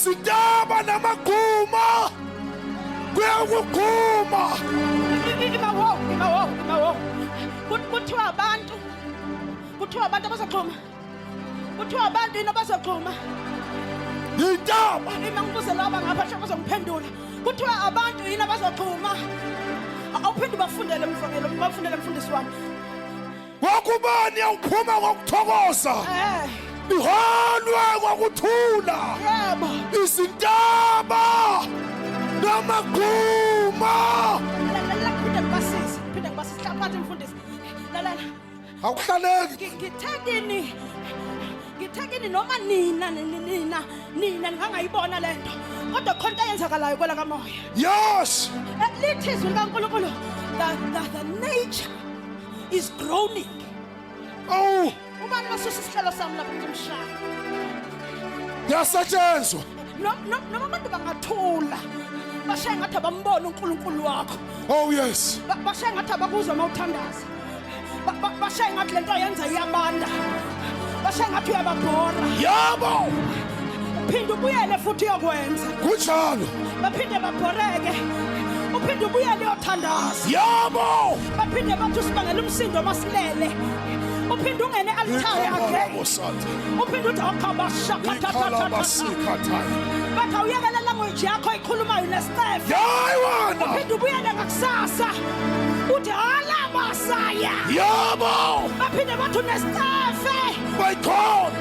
Izintaba namaguma kuyakuguma. Imawo, imawo, imawo. Kuthiwa abantu, kuthiwa abantu abazoxhuma. Kuthiwa abantu yini abazoxhuma? Yintaba. Ima ngibuze laba ngapha sho bazongiphendula. Kuthiwa abantu yini abazoxhuma? Awuphinde ubafundele mfakelo, ubafundele mfundisi wami. Ngokubani awuphuma ngokuthokoza. Eh. Iholwe ngokuthula. Yebo. Izintaba namaguma. Lalela phinde ngibasize, phinde ngibasize. Hlala phansi mfundisi. Lalela. Akuhlaleki. Ngithe kini ngithe kini noma nina nina nina ningangayibona lento kodwa khona into eyenzakalayo kwela kamoya. Yes. Lithi izwi likaNkulunkulu the nature is groaning. Oh. Ubani basusa isihlalo sami lapha ngizomshaya. Kuyasetshenzwa. Noma abantu bangathula bashaye ngathi abambona uNkulunkulu wakho. Oh yes. Bashaye ngathi abakuzwa uma uthandaza. Bashaye ngathi lento ayenza iyabanda. Bashaye ngathi uyababhora. Yebo. Uphinde ubuyele futhi uyokwenza. Kunjalo. Baphinde babhoreke. Uphinde ubuyele uyothandaza. Yebo. Baphinde bathi usibangela umsindo masilele. Uphinde ungene e-altare again. Uphinde uthi akabashakathathatha. Bathi awuyekele language yakho ikhulumayo nesicefe. Hayi wena. Uphinde ubuyele ngakusasa. Uthi hala masaya. Yebo. Baphinde bathi unesicefe. My God.